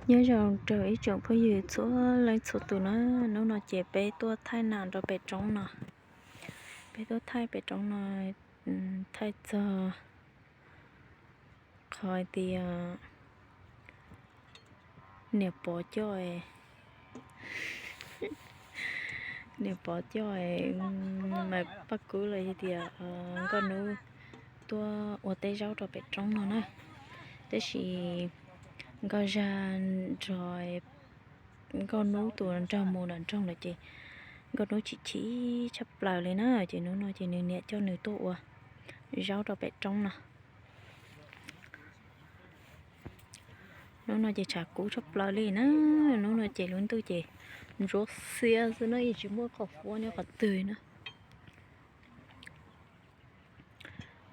Nyob zoo rau ib tsoom phooj ywg txhua leej txhua tus na, hnub no ces peb tuaj thaij nas rau pem roob no. Peb tuaj thaij pem roob no, thaij txog qhov tias niam pov coj, niam pov coj mas Paj Kub los yog tias Nkauj Hnub tuaj ua teb zaub rau pem roob no na. Tab sis Nkauj Zaj nrog Nkauj Hnub tus nraug mus nram nroog lawm ces Nkauj Hnub chim chim tshaj plaws li na, ces hnub no ces nws niam coj nws tuaj ua zaub rau pem roob no. Hnub no ces tshav kub tshaj plaws li na, hnub no ces lub ntuj ces ntsuab xiab xwb na, yeej tsis muaj qhov fuab nyob qhov twg na.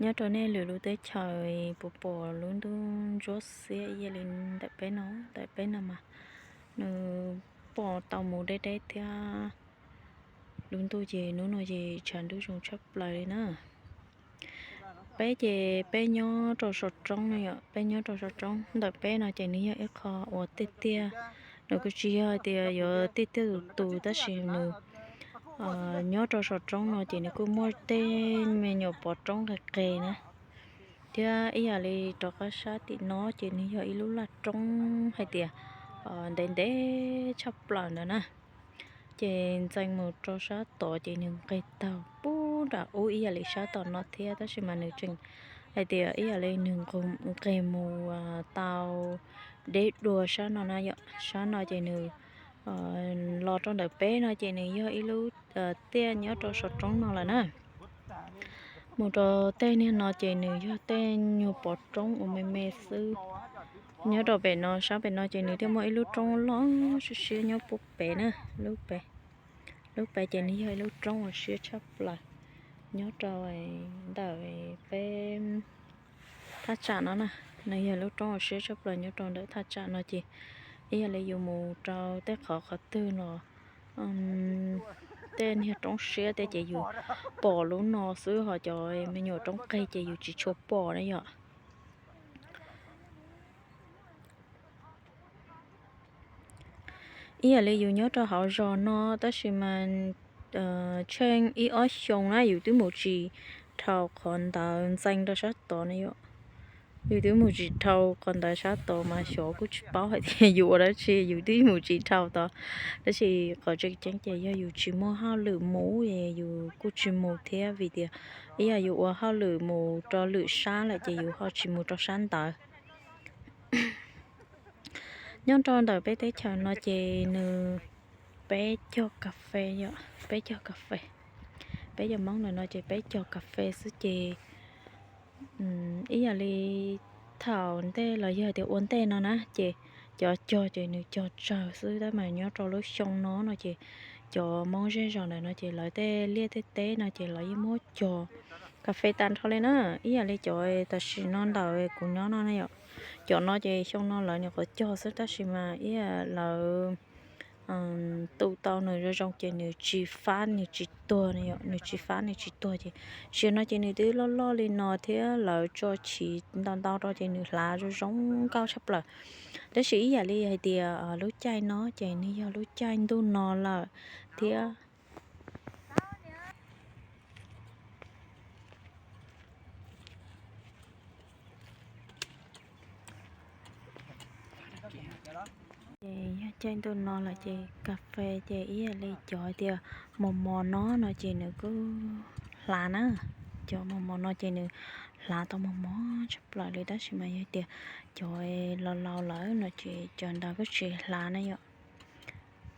Nyob rau nej lwm lub teb chaws puas pom lub ntuj ntsuab xiab ib yam li ntawm peb no? Ntawm peb no mas nws pom tau mus deb deb thiab. Lub ntuj ces hnub no ces tshav ntuj zoo tshaj plaws li na. Peb ces peb nyob rau saum roob no yom, peb nyob rau saum roob. Ntawm peb no ces nws yog ib qho uas tiaj tiaj, nws kuj tsis yog hais tias yuav tiaj tiaj tus tus, tab sis nws nyob rau saum roob no ces nws kuj muaj tej me nyuam pov roob qis qis na. Thiab ib yam li rov qab sab tim no ces nws yog ib lub laj roob hais tias ntev ntev tshaj plaws ntawd na. Ces ntxeev mus rau sab tod ces nws nqis taug pub nram ub ib yam li sab tom no thiab, tab sis mas nws tseem hais tias ib yam li nws nqis mus tau deb dua sab no na yom. Sab no ces nws los rau ntawm peb no ces nws yog ib lub tiaj nyob rau saum roob no lawm na. Mus rau tej niag no ces nws yog tej nyuag pov roob uas me me xwb. Nyob rau pem no, sab pem no ces nws thiaj muaj ib lub roob loj siab siab nyob puag pem na. Lub pem ces nws yog ib lub roob uas siab tshaj plaws nyob rau ntawm peb thaj tsam no na. Nws yog lub roob uas siab tshaj plaws nyob rau ntawm thaj tsam no ces ib yam li yus mus rau tej qhov qhov twg los tej niag roob siab tej ces yus pom lub no xwb, ho cov me nyuam roob qis ces yus tsis tshua pom na yom. Ib yam li yus nyob rau hauv zos no tab sis mas tsheej ib ob xyoo na yus twb mus tsis dhau qhov ntawd, ntxeev rau sab tod na yom. Yus twb mus tsis dhau qhov ntawd sab tod mas xyov kuj tsis paub hais tias yus ua dab tsi, yus twb mus tsis dhau tod. Tab sis qhov tseem ceeb ces yog yus tsis muaj hauj lwm mus es yus kuj tsis mus thiab, vim tias ib yam yus ua hauj lwm mus rau lwm sab lawm ces yus ho tsis mus rau sab ntawd. Nyob rau ntawm peb teb chaws no ces nws, peb cog kas fes yom, peb cog kas fes. Peb cov Hmoob ntawm no ces peb cog kas fes xwb ces ib yam li thaum ntej los yog tias ua ntej no na ces cov cog ces nws cog tsawg xwb, tab mas nyob rau lub xyoo no no ces cov Hmoob zej zos ntawm no ces lawv tej liaj tej teb no ces lawv yeej muab cog kas fes tag nrho li na. Ib yam li cov tam sim no ntawm kuv nyob no na yom, cov no ces xyoo no lawv nyuam qhuav cog xwb tab sis mas ib yam lawv tu tau nws zoo zoo ces nws tsis fab nws tsis tuag na yom, nws tsis fab nws tsis tuag ces sim no ces nws twb loj loj li no thiab lawv tso chiv ntau ntau rau ces nws hlav zoo zoo nkauj tshaj plaws. Tab sis ib yam li hais tias lub caij no ces nws yog lub caij ntuj no lawm thiab. Ces yog caij ntuj no lawm ces kas fes ces ib yam li cov tias mos mos no no ces nws kuj hlav na. Cov mos mos no ces nws hlav tau mos mos tshaj plaws li, tab sis mas yog tias cov laus laus lawm no ces cov ntawd kuj tsis hlav na yom.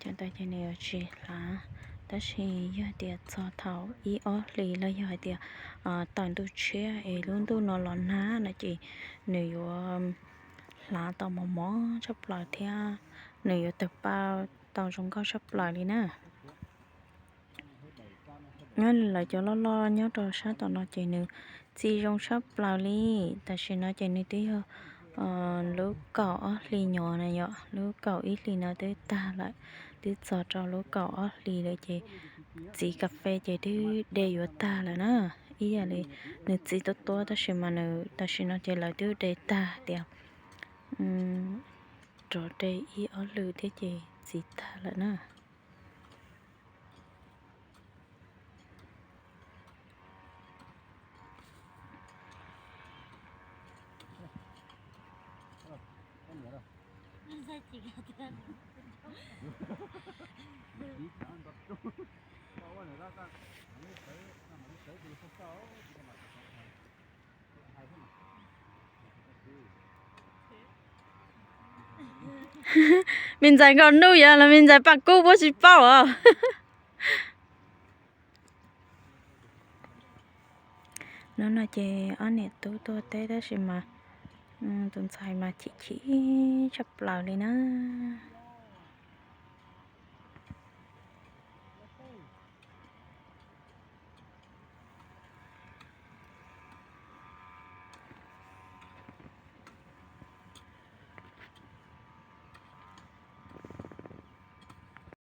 Cov ntawd ces nws yuav tsis hlav, tab sis yog tias txog thaum ib ob hlis los yog hais tias tawm ntuj tshiab es lub ntuj no los nag no ces nws yuav hlav tau mos mos tshaj plaws thiab nws yuav tawg paj tau zoo nkauj tshaj plaws li na. Nyob li lawv cov loj loj nyob rau sab tom no ces nws txi zoo tshaj plaws li. Tam sim no ces nws twb yog lub kaum ob hlis nyob na yom, lub kaum ib hlis no twb tag lawm, twb txog rau lub kaum ob hlis lawm ces txiv kas fes ces twb de yuav tag lawm na. Ib yam li nws txiv tuab tuab tab sis mas nws tam sim no ces lawv twb de tag tias rov de ib ob lwm thiab ces txiv tag lawm na. Me ntxhais nkauj nub yog los me ntxhais paj kub puab tsis paub os. Hnub no ces ob niam tub tuaj teb tab sis mas tus ntxhais mas chim chim tshaj plaws li na.